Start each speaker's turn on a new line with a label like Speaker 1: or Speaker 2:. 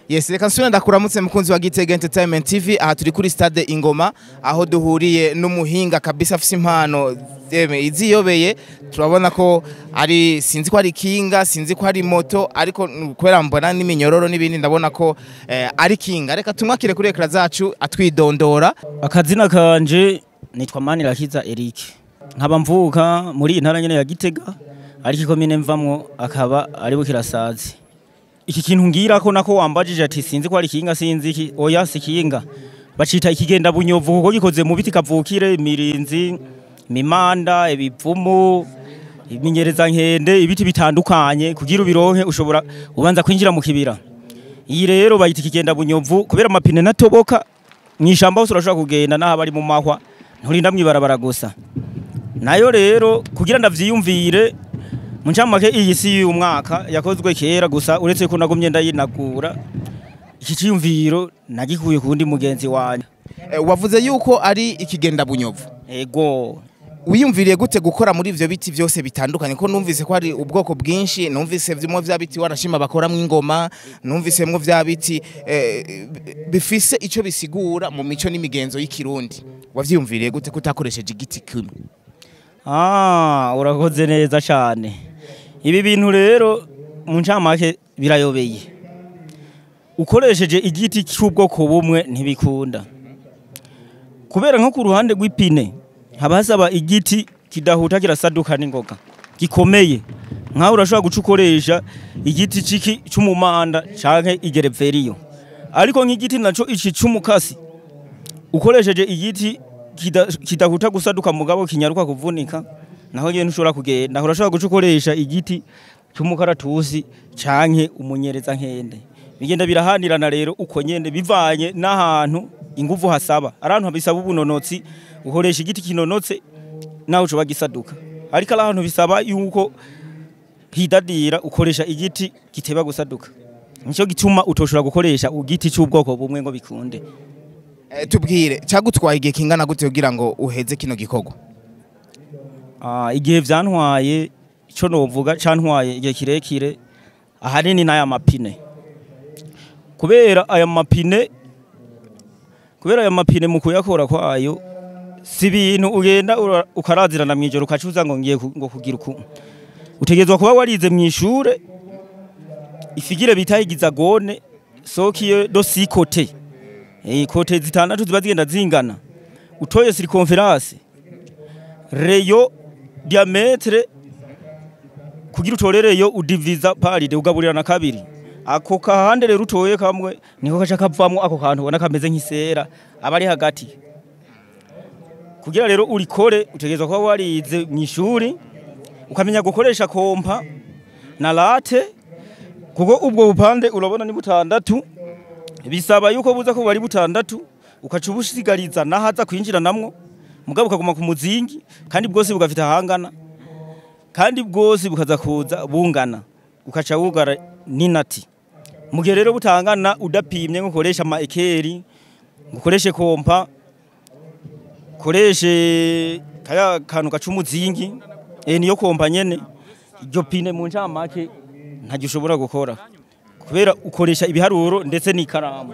Speaker 1: Yes, reka nsubire ndakuramutse mukunzi wa Gitega Entertainment TV. Aha turi kuri stade Ingoma, aho duhuriye n'umuhinga kabisa afise impano yeme iziyobeye. Turabona ko ari, sinzi ko ari kinga, sinzi ko ari moto, ariko kubera mbona n'iminyororo n'ibindi, ndabona ko ari kinga. Reka tumwakire kuri écran zacu atwidondora.
Speaker 2: Akazina kanje nitwa Manirakiza Eric, nkaba mvuka muri iyi ntara nyene ya Gitega, ariko ikomine mvamwo akaba ari Bukirasazi. Iki kintu ngira ko nako wambajije ati sinzi ko ari kinga, sinzi iki, oya, si kinga, bacita ikigenda bunyovu kuko gikoze mu biti kavukire: imirinzi, imimanda, ibivumu, iminyereza nkende, ibiti bitandukanye. Kugira ubironke ushobora ubanza kwinjira mu kibira. Iyi rero bayita ikigenda bunyovu kubera amapine natoboka. Mwishamba hose urashobora kugenda, naho bari mu mahwa, nturinda mwibarabara gusa. Nayo rero kugira ndavyiyumvire, mu ncamake iyi si y'uyu mwaka, yakozwe kera, gusa uretse ko nagumye ndayinagura. Iki ciyumviro nagikuye ku wundi mugenzi wanje.
Speaker 1: Wavuze yuko ari ikigenda bunyovu?
Speaker 2: Ego.
Speaker 1: Wiyumviriye gute gukora muri ivyo biti vyose bitandukanye, ko numvise ko hari ubwoko bwinshi? Numvise vyimwe vya biti warashima bakoramwo ingoma, numvise mwo vya biti bifise ico bisigura mu mico n'imigenzo y'Ikirundi. Wavyiyumviriye gute kutakoresheje igiti kimwe?
Speaker 2: Ah, urakoze neza cyane. Ibi bintu rero mu ncamake birayobeye. Ukoresheje igiti cy'ubwoko bumwe ntibikunda, kubera nko ku ruhande rw'ipine haba hasaba igiti kidahuta kirasaduka n'ingoga, gikomeye. Nkaho urashobora guca ukoresha igiti ciki c'umumanda canke igereveriyo, ariko nk'igiti naco iki c'umukasi, ukoresheje igiti kidahuta gusaduka mugabo kinyaruka kuvunika, naho nyene ntushobora kugenda. Urashobora guca ukoresha igiti c'umukaratusi canke umunyereza nkende. Bigenda birahanirana rero uko nyene, bivanye n'ahantu inguvu hasaba. Ari ahantu bisaba ubunonotsi, ukoresha igiti kinonotse naho ucoba gisaduka, ariko ari ahantu bisaba yuko hidadira, ukoresha igiti giteba gusaduka. Nico gituma utoshobora gukoresha igiti c'ubwoko bumwe ngo bikunde.
Speaker 1: Tubwire, cyagutwaye igihe kingana gute kugira ngo uheze kino gikorwa?
Speaker 2: Ah, igihe vyantwaye, ico novuga cantwaye igihe kirekire ahanini n'aya mapine, kubera aya mapine mu kuyakora kwayo si ibintu ugenda ukarazirana mw'ijoro ukacuza ngo ngiye ngo kugira uku. Utegerezwa kuba warize mw'ishure ifigure bita hexagone, sokiye do six côtés, côtés zitandatu ziba zigenda zingana. Utoye circonférence, rayon, diamètre, kugira utore rayon udiviza par deux, ugaburira na kabiri. Ako kahande rero utoye kamwe niko kaca kavamwo ako kantu ubona kameze nk'isera aba ari hagati. Kugira rero urikore utegerezwa kuba warize mw'ishuri, ukamenya gukoresha compas na latte, kuko ubwo bupande urabona ni butandatu, bisaba yuko buza kuba ari butandatu, ukaca ubusigariza nahaza kwinjira namwo, mugabo ukaguma ku muzingi, kandi bwose bugafita ahangana, kandi bwose bukaza kuza bungana, ukaca wugara n'inati. Mu gihe rero butangana, udapimye ngo ukoreshe ama équerre, ngo ukoreshe compas, ukoreshe kaya kantu gaca umuzingi, niyo compas nyene, iryo pine mu ncamake ntaryo ushobora gukora, kubera ukoresha ibiharuro ndetse n'ikaramu.